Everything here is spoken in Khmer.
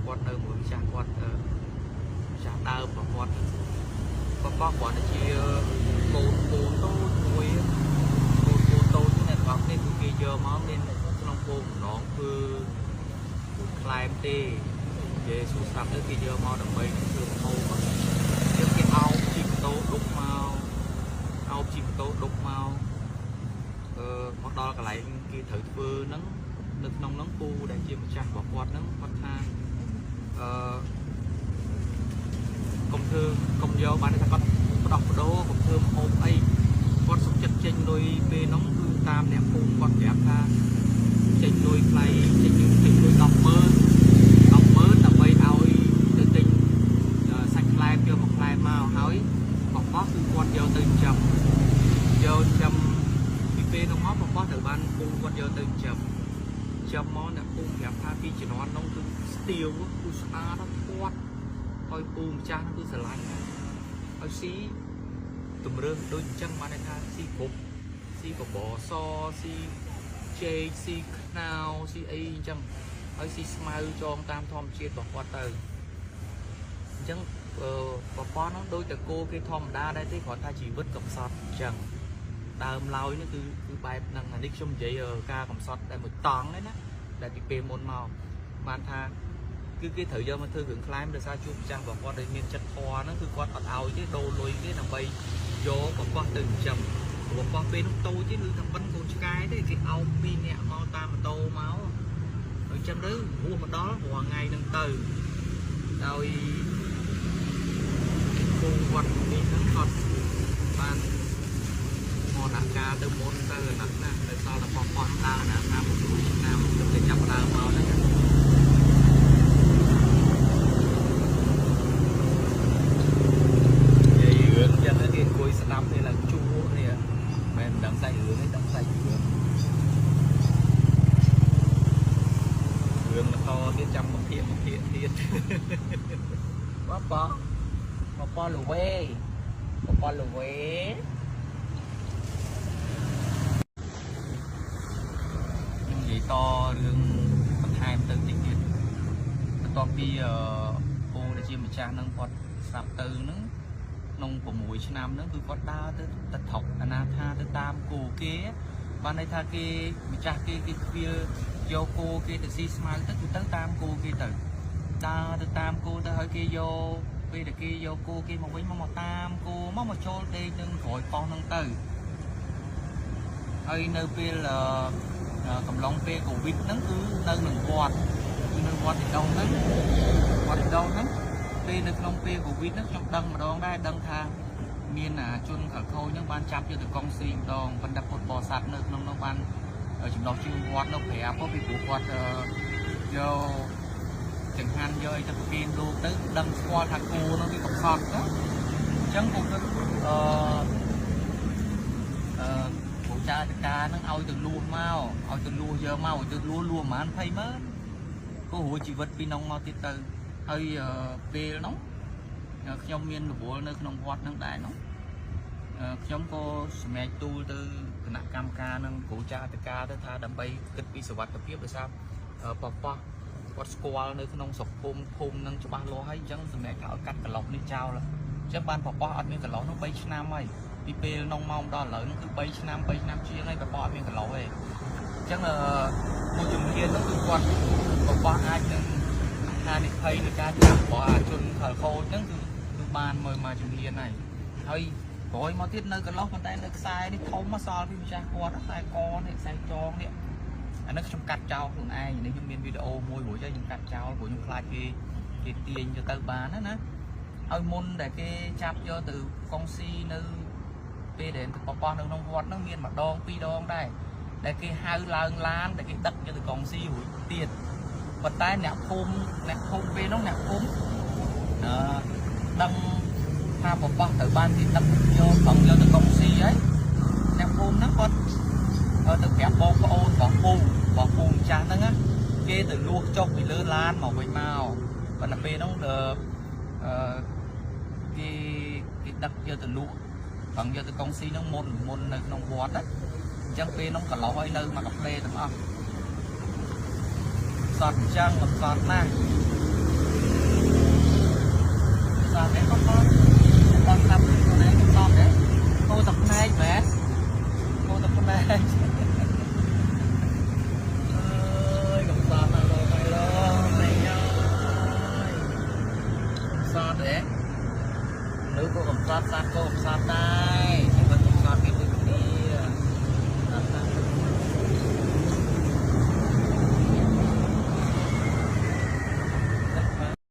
គាត់នៅមួយម្ចាស់គាត់ម្ចាស់ដើមរបស់គាត់បបោះគ្រាន់តែជាកូនគោតូចមួយកូនគោតូចនេះអ្នកទាំងអស់គ្នាគឺគេយកមកមានក្នុងគោបំណងគឺក្លែមទេនិយាយសួរស្រាប់ទៅគេយកមកដើម្បីធ្វើម្ហូបយើងគេអោបជិះម៉ូតូដុកមកអោបជិះម៉ូតូដុកមកអឺមកដល់កន្លែងគេត្រូវធ្វើហ្នឹងនៅក្នុងហ្នឹងពូដែលជាម្ចាស់របស់គាត់ហ្នឹងគាត់ថាអឺកុំធ្វើកុំយកបានថាគាត់បដោះបដូរកុំធ្វើម្ហូបអីគាត់សុខចិត្តចេញលុយពេលហ្នឹងគឺតាមអ្នកភូមិគាត់ប្រាប់ថាចេញលុយថ្លៃចេញចេញលុយ100000 100000ដើម្បីឲ្យទៅទិញសាច់ខ្លែមយកមកខ្លែមមកហើយបបោះគឺគាត់យកទៅចិញ្ចឹមយកចិញ្ចឹមពីពេលនោះមកបបោះត្រូវបានពូគាត់យកទៅចិញ្ចឹមចាំមកអ្នកភូមិប្រាប់ថាពីជំនាន់នោះគឺស្ទាវគឺស្អាតធាត់ហើយពូម្ចាស់នោះគឺស្រឡាញ់ណាស់ហើយស៊ីទម្រើសដូចអញ្ចឹងបានន័យថាស៊ីគ្រប់ស៊ីបបរសស៊ីចេកស៊ីខ្នោស៊ីអីអញ្ចឹងហើយស៊ីស្មៅចងតាមធម្មជាតិរបស់គាត់ទៅអញ្ចឹងបបរនោះដូចតែគោគេធម្មតាដែរទេគ្រាន់ថាជីវិតកំសត់អញ្ចឹងដើមឡើយនេះគឺគឺបែបហ្នឹងអានេះខ្ញុំនិយាយការកំសត់តែមួយតង់ឯណាដែលពីពេលមុនមកបានថាគឺគេត្រូវយកមកធ្វើគ្រឿងក្លែមដោយសារជួបម្ចាស់របស់គាត់ដែលមានចិត្តធម៌ហ្នឹងគឺគាត់អត់ឲ្យទេដូរលុយគេដើម្បីយកបបោះទៅចិញ្ចឹមបបោះពេលនោះតូចទេឬថាប៉ិនកូនឆ្កែទេគេអោបពីរនាក់មកតាមម៉ូតូមកអញ្ចឹងទៅរស់មកដល់រាល់ថ្ងៃហ្នឹងទៅដោយគូវត្តនេះហ្នឹងគាត់បានមរណកាលទៅមុនទៅអាណត្តិណាទៅសល់តែបោះបោះដើរណា56ឆ្នាំទៅចាប់ដើមមកហ្នឹងនិយាយរឿងចឹងគេអង្គុយស្ដាប់នេះឡើងជួនេះមិនដឹងសាច់រឿងទេដឹងសាច់រឿងរឿងបន្តទៀតចាំមកភាកមកភាកទៀតបបបបលវេបបលវេខ្ញុំនិយាយតរឿងបន្ថែមទៅតិចទៀតបន្ទាប់ពីអឺពូដែលជាម្ចាស់ហ្នឹងគាត់ស្រាប់ទៅហ្នឹងក្នុង6ឆ្នាំហ្នឹងគឺគាត់ដើរទៅទៅថុកអនាថាទៅតាមគោគេបានន័យថាគេម្ចាស់គេគេខ្វៀលយកគោគេទៅស៊ីស្មៅទៅគឺទៅតាមគោគេទៅដើរទៅតាមគោទៅហើយគេយកពេលដែលគេយកគោគេមកវិញមកមកតាមគោមកមកចូលដេកនឹងក្រោយប៉ោះហ្នឹងទៅហើយនៅពេលកំឡុងពេលកូវីដហ្នឹងគឺនៅនឹងវត្តគឺនៅវត្តទីដងហ្នឹងវត្តទីដងហ្នឹងពេលនៅក្នុងពេលកូវីដហ្នឹងខ្ញុំដឹងម្ដងដែរដឹងថាមានអាជនខលខូចហ្នឹងបានចាប់យកទៅកងស៊ីម្ដងប៉ុន្តែពុទ្ធបរិស័ទនៅក្នុងនោះបានចំណោះជើងវត្តនោះប្រាប់ពីព្រោះគាត់យកចង្ហាន់យកអីទៅប្រគេនលោកទៅដឹងស្គាល់ថាគោនោះវាកំសត់ណាអញ្ចឹងពួកគាត់អឺអឺគ្រូចៅអធិការហ្នឹងឲ្យទៅលួសមកឲ្យទៅលួសយកមកឲ្យទៅលួសលួសប្រហែល20ម៉ឺនក៏រួចជីវិតពីនងមកទៀតទៅហើយពេលនោះខ្ញុំមានរវល់នៅក្នុងវត្តហ្នឹងដែរនោះខ្ញុំក៏សម្រេចទូលទៅគណៈកម្មការនិងគ្រូចៅអធិការទៅថាដើម្បីគិតពីសុវត្ថិភាពដោយសារបបោះគាត់ស្គាល់នៅក្នុងស្រុកភូមិភូមិនឹងច្បាស់លាស់ហើយអញ្ចឹងសម្រាប់ថាឲ្យកាត់កន្លុះនេះចោលអញ្ចឹងបានបបោះអត់មានកន្លុះនោះ3ឆ្នាំហើយពីពេលនងមកដល់ឥឡូវនោះគឺ3ឆ្នាំ3ឆ្នាំជាងហើយបបោះអត់មានកន្លុះទេអញ្ចឹងមួយជំហាននោះគឺគាត់បបោះអាចនឹងហានិភ័យនៃការចាប់របស់អាជនខលខូចហ្នឹងគឺគឺបានមើលមកជំហានហើយហើយក្រោយមកទៀតនៅកន្លុះប៉ុន្តែនៅខ្សែនេះធំមកសល់ពីម្ចាស់គាត់ខ្សែកនេះខ្សែចងនេះអានេះខ្ញុំកាត់ចោលខ្លួនឯងនេះខ្ញុំមានវីដេអូមួយរួចហើយខ្ញុំកាត់ចោលព្រោះខ្ញុំខ្លាចគេគេទាញយកទៅបានណាណាហើយមុនដែលគេចាប់យកទៅកុងស៊ីនៅពេលដែលបបោះនៅក្នុងវត្តហ្នឹងមានម្ដងពីរដងដែរដែលគេហៅឡើងឡានដែលគេដឹកយកទៅកុងស៊ីរួចទៀតប៉ុន្តែអ្នកភូមិអ្នកភូមិពេលនោះអ្នកភូមិអឺដឹងថាបបោះត្រូវបានគេដឹកយកប្រងយកទៅកុងស៊ីហើយអ្នកភូមិហ្នឹងគាត់ទៅប្រាប់បងប្អូនរបស់ពូរបស់ពូម្ចាស់ហ្នឹងណាគេទៅលួសចុះពីលើឡានមកវិញមកប៉ុន្តែពេលហ្នឹងអឺគេគេដឹកយកទៅលក់ប្រងយកទៅកុងស៊ីហ្នឹងមុនមុននៅក្នុងវត្តណាអញ្ចឹងពេលហ្នឹងកន្លោះឲ្យនៅមកកាផ្លេទាំងអស់សតអញ្ចឹងសតណាស់ សត់ទេបងបងបងស្ដាប់ខ្លួនឯងកំសត់ទេហូរតែភ្នែកមែនហូរតែភ្នែកអើយកំសត់ណាស់លោកអើយលោកនេះអើយកំសត់ទេមនុស្សក៏កំសត់សត្វក៏កំសត់ដែរ។